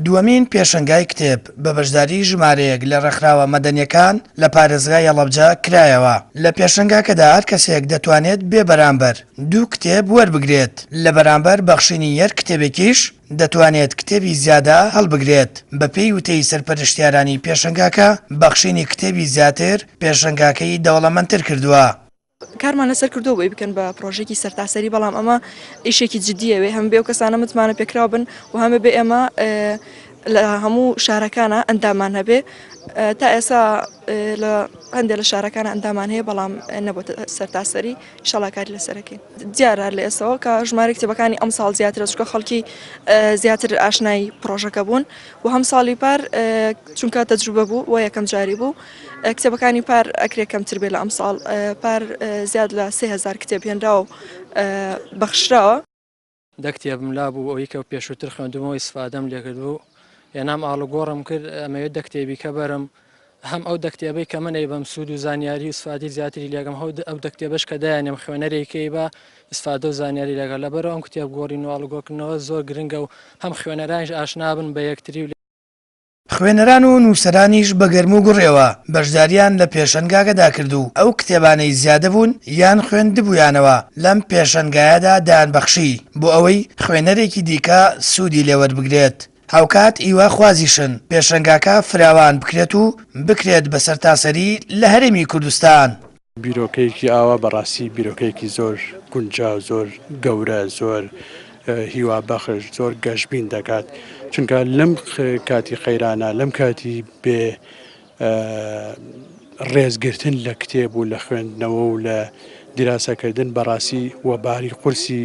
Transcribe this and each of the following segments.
دووەمین پێشەنگای کتێب بە بەشداری ژمارەیەک لە ڕێکخراوە مەدەنیەکان لە پارێزگای هەڵەبجە کرایەوە. لە پێشەنگاکەدا هەر کەسێک دەتوانێت بێ بەرامبەر دوو کتێب وەربگرێت، لە بەرامبەر بەخشینی یەر کتێبێکیش دەتوانێت کتێبی زیادە هەڵبگرێت. بەپێی وتەی سەرپەرشتیارانی پێشەنگاکە، بەخشینی کتێبی زیاتر پێشەنگاکەی دەوڵەمەندتر کردووە. کارمان لەسەر کردووە بۆی بکەن بە پرۆژێکی سەرتاسەری بەڵام ئەمە ئیشێکی جدیە وێ هەم بێ و کەسانە متمانە پێکراو بن و هەمە بێ ئێمە لە هەموو شارەکانە ئەندامان هەبێ تا ئێسا لە هەندێک لە شارەکان ئەندامان هەیە بەڵام نەبووتە سەرتاسەری ئیشەڵا کاری لەسەرەکەین دیارە لە ئێسەوە کە ژمارە کتێبەکانی ئەم ساڵ زیاترە چونکە خەڵکی زیاتر ئاشنای پرۆژەکە بوون و هەم ساڵی پار چونکە تەجروبە بوو و یەکەم جاری بوو کتێبەکانی پار ئەکرێ کەمتر بێ لە ئەمساڵ پار زیاد لە 3000 کتێب هێنراوە و بەخشراوە. دە کتێبم لابوو ئەوی کە پێشووتر خوێندومەوە ئیسفادەم لێکردبوو هێنام ئاڵوگۆڕم کرد ئەمەوێت دە کتێبی کە بەرم هەم ئەو دە کتێبەی کە من ئەیبەم سوود و زانیاری و ئیسفادەی زیاتری لێکەم هەو ئەو دە کتێبەش کە دایانێم خوێنەرێکی بە ئیسفادە و زانیاری لەگەڵ لەبەرئەوە ئەم کتێب گۆڕین و ئاڵوگۆڕکردنەوە زۆر گرنگە و هەم خوێنەرانیش ئاشنا بن بە یەکتری و خوێنەران و نووسەرانیش بە گەرم و گوڕیەوە بەشداریان لە پێشەنگاکەدا کرد و ئەو کتێبانەی زیادە بوون یان خوێندبوویانەوە لەم پێشەنگایەدا دەیانبەخشی بۆ ئەوەی خوێنەرێکی دیکە سوودی لێ وەربگرێت. هاوکات هیواخوازیشن پێشەنگاکە فراوان بکرێت و بکرێت بە سەرتاسەری لە هەرێمی کوردستان. بیرۆکەیەکی ئاوا بەڕاستی بیرۆکەیەکی زۆر گونجاو، زۆر گەورە، زۆر هیوابەخش، زۆر گەشبین دەکات، چونکە لەم کاتی قەیرانە، لەم کاتی بێ ڕێزگرتن لە کتێب و لە خوێندنەوە و لە دیراسەکردن بەڕاستی وەباری قورسی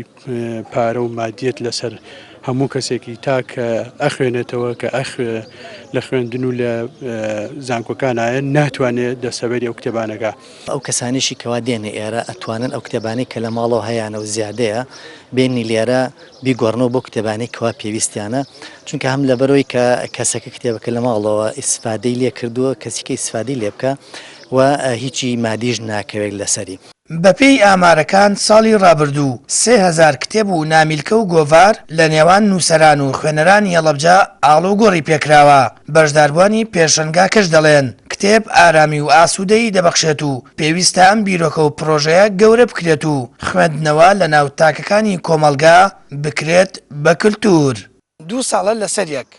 پارە و مادیەت لەسەر هەموو کەسێکی تا کە ئەخوێنێتەوە کە ئەخوێ لە خوێندن و لە زانکۆکانایە ناتوانێت دەستەبەری ئەو کتێبانەکا. ئەو کەسانەیشی کەوا دێنە ئێرە ئەتوانن ئەو کتێبانەی کە لە ماڵەوە هەیانە و زیادەیە بێنی لێرە بیگۆڕنەوە بۆ کتێبانەی کەوا پێویستیانە چونکە هەم لەبەرەوەی کە کەسەکە کتێبەکە لە ماڵەوە ئیسفادەی لێ کردووە کەسیکە ئیسفادەی لێ بکا و هیچی مادیش ناکەوێت لەسەری. بەپێی ئامارەکان ساڵی ڕابردوو 3000 کتێب و نامیلکە و گۆڤار لە نێوان نووسەران و خوێنەرانی هەڵەبجە ئاڵوگۆڕی پێکراوە، بەشداربووانی پێشەنگاکەش دەڵێن، کتێب ئارامی و ئاسوودەیی دەبەخشێت و پێویستە ئەم بیرۆکە و پڕۆژەیە گەورە بکرێت و خوێندنەوە لەناو تاکەکانی کۆمەڵگا بکرێت بە کلتوور. دوو ساڵە لەسەریەک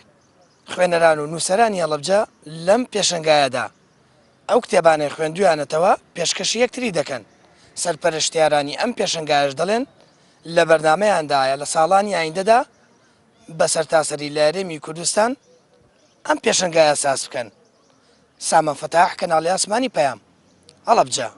خوێنەران و نووسەرانی هەڵەبجە لەم پێشەنگایەدا ئەو کتێبانەی خوێندوویانەتەوە پێشکەشی یەکتری دەکەن، سەرپەرشتیارانی ئەم پێشەنگایەش دەڵێن، لە بەرنامەیاندایە لە ساڵانی ئایندەدا بە سەرتاسەری لە هەرێمی کوردستان ئەم پێشەنگایە ساز بکەن. سامان فەتاح، کەناڵی ئاسمانی پەیام، هەڵەبجە.